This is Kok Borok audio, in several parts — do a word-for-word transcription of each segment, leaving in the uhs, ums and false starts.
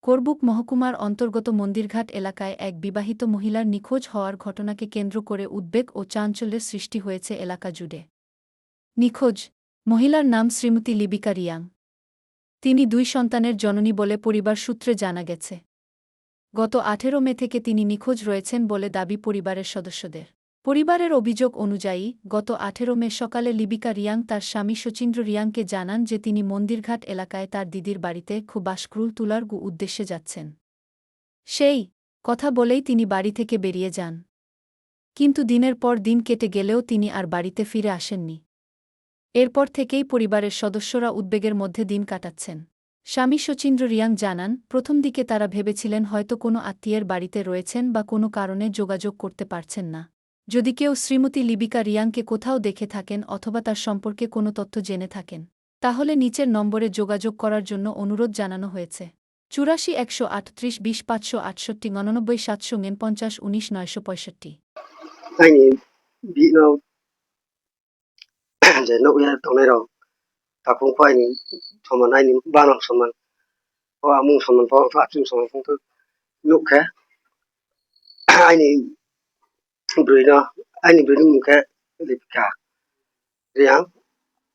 করবুক মহকুমার অন্তর্গত মন্দিরঘাট এলাকায় এক বিবাহিত মহিলার নিখোঁজ হওয়ার ঘটনাকে কেন্দ্র করে উদ্বেগ ও চাঞ্চল্যের সৃষ্টি হয়েছে এলাকা জুড়ে। নিখোঁজ মহিলার নাম শ্রীমতী লিবিকা রিয়াং। তিনি দুই সন্তানের জননী বলে পরিবার সূত্রে জানা গেছে। গত আঠেরো মে থেকে তিনি নিখোঁজ রয়েছেন বলে দাবি পরিবারের সদস্যদের। পরিবারের অভিযোগ অনুযায়ী, গত আঠেরো মে সকালে লিবিকা রিয়াং তার স্বামী শচীন্দ্র রিয়াংকে জানান যে তিনি মন্দিরঘাট এলাকায় তার দিদির বাড়িতে খু বাসক্রুল তুলার গু-, উদ্দেশ্যে যাচ্ছেন। সেই কথা বলেই তিনি বাড়ি থেকে বেরিয়ে যান। কিন্তু দিনের পর দিন কেটে গেলেও তিনি আর বাড়িতে ফিরে আসেননি। এরপর থেকেই পরিবারের সদস্যরা উদ্বেগের মধ্যে দিন কাটাচ্ছেন। স্বামী শচীন্দ্র রিয়াং জানান, প্রথম দিকে তারা ভেবেছিলেন হয়তো কোনো আত্মীয়ের বাড়িতে রয়েছেন বা কোনো কারণে যোগাযোগ করতে পারছেন না। যদি কেউ শ্রীমতী লিবিকা রিয়াংকে কোথাও দেখে থাকেন অথবা তার সম্পর্কে কোনো তথ্য জেনে থাকেন, তাহলে নিচের নম্বরে যোগাযোগ করার জন্য অনুরোধ জানানো হয়েছে। চুরাশি একশো আটত্রিশ বিশ পাঁচশো আটষট্টি উননব্বই সাতশো উনপঞ্চাশ উনিশ নয়শো পঁয়ষট্টি। Aini bino je nukya tongnai rok, takhuk pho aini soman, aini banam soman, o amung soman pho, achung soman pho nukha. Aini bwrwino, aini bwrwini mung khe Lipika Riang,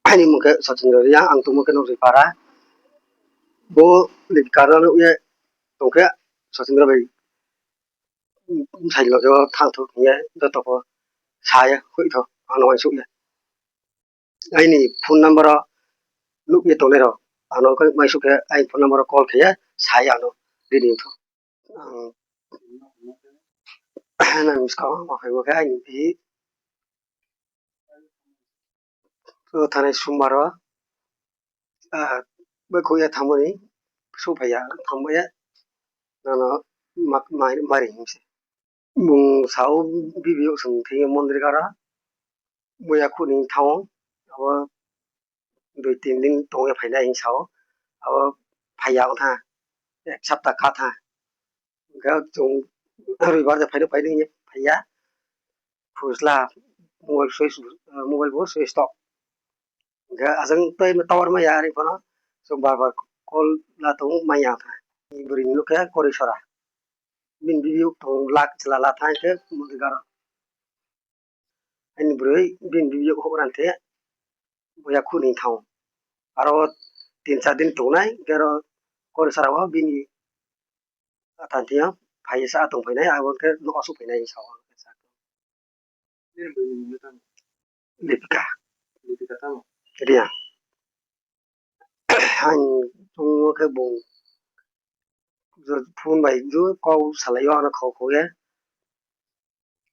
aini mung khe Sachin Riang, ang tongmung khe Nokri Para. Bo Lipika no nukya tongkhe Sachin bai bwsai loge o thang thok hiya joto pho saya hoi tho ano uansukya. Aini phone number o nukya tongnai rok ano khe uansukya, aini phone number o call khaiya saya ano rini wngtho. Ang nang bwskango ma phaibo khe aini bihik o thanai sumbar o, ah, bai khuya thangmani su phaiya, thangmaya nono ma-, ma-, mari himse. Bung sao bibiyok song thangya mondir gara, muya khuni thango, abo dui tin din tongya phainai hinwi sao, abo phaiya wngkha, ek sapta kha tha. Hwnkhe chwng roibar de phaino phaino hinwi phaiya, phusla mobile switch, mobile bo switch off. Hwnkhe ajang tei tower maya ari phano chwng bar bar call la tongo maya wngkha. Bwrwi ni nukha Korisora. Bini bibiyok tongo lak chwla la thang khe mondir gara. Ani bwrwi bini bibiyok hok rang khe buya khuni thang. Aro tin char din tongnai, hwnkhe aro Korisora o bini atang thia phai sa tong phainai, abo khe nok asuk phainai sa o. Nini bwrwini mung le tamo? Lipika. Lipika tamo? Riya. Ang tongmo khe bung phone bai do kok salai o ano khok khok ya.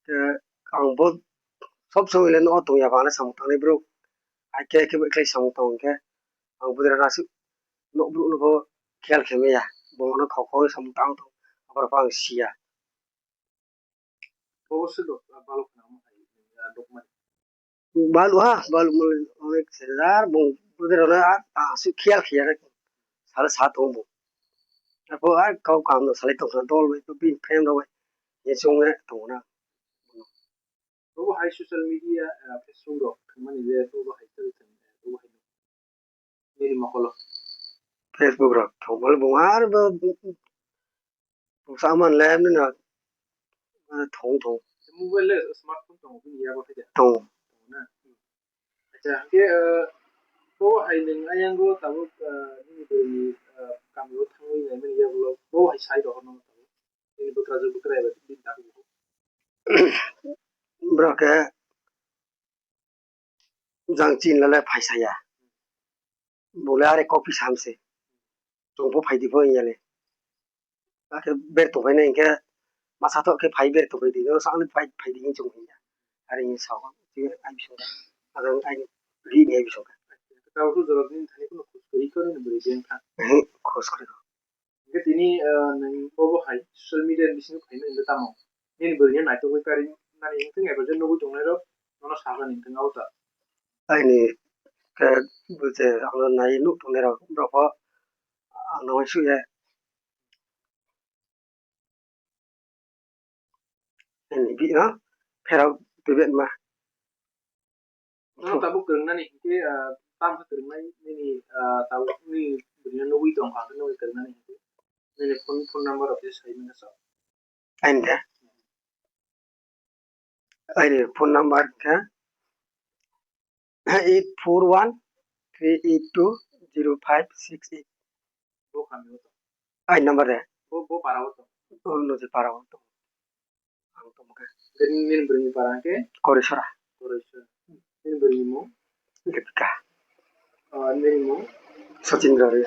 Khe ang bo sob somoi le no tong ya bana samung tangnai bro. Ai khe khe bai khlai samung tong khe ang bo dera nasu nok bro no bo khel khe maya. Bo no khok khok samung tang tong. Abro ang siya. Bo se do balok na mo hai, ah, dok mani. Balu ha, balu mole onek sejar, bung puder ona, ah, ah, su khial khial, sale sat ho bung. Apo, ah, kau kam no sale tong dol bai, to bin friend rok bai, ye sung ne tong na. Bo hai social media, ah, Facebook rok, mani le bo hai tong, bo hai. Nini mokolo. Facebook rok thwng bole bo ar bo bwsa man le nini thwng thwng. Mobile le smartphone tongo bini yago hai de. Tongo. Tongo na? Acha, hwnkhe, eh, bo hai nwng ayang o tabuk, eh, nini bwrwi, eh, kami o thangwi naimani yagulo bo hai sai rohorno tabuk. Nini bwkrajwk bwkraya bai bini tabuk. Borok khe jang chin lale phai saya. Bole are kok pisa hamse. Chwng bo phai di bo hiyale. Akhe ber tong phai nai hinkhe masa thok khe phai ber tong phai di. Sakni phai, phai di hinwi chwng hiya. Are hinwi sao. Ai bising. Ang ai ri ni ai bising. Tao su jorok ni thani kuno khus kori kori ni bwrwi beng kha. Khus kori. Hingke tini, eh, nwng bobo hai social media ni bisingo phaimani hingke tamo? Nini bwrwino naitugwi kari mani hingke eba je nugwi tongnai rok nono sajani hingke abo ta? Aini khe bwse ano nai nuk tongnai rok borok pho ano uansuk ya. Ani bihno pherok twi bema. Nono tabuk kwrwngnani hinkhe, ah, tamo khe kwrwngnai nini, ah, tabuk nini bwrwino nugwi tongkha, nugwi kwrwngnani hinkhe. Nini phone, phone number rok se sai mano sa. Aini de. Aini phone number khe eight four one three eight two zero five six eight. Bo kami o to. Aini number de. Bo, bo para o to. O no je para o to. Ang tongkhe. Nini, nini bwrwini para khe? Korisora. Korisora. Nini bwrwini mung? Dipika. Ah, nini mung? Sachin Rari.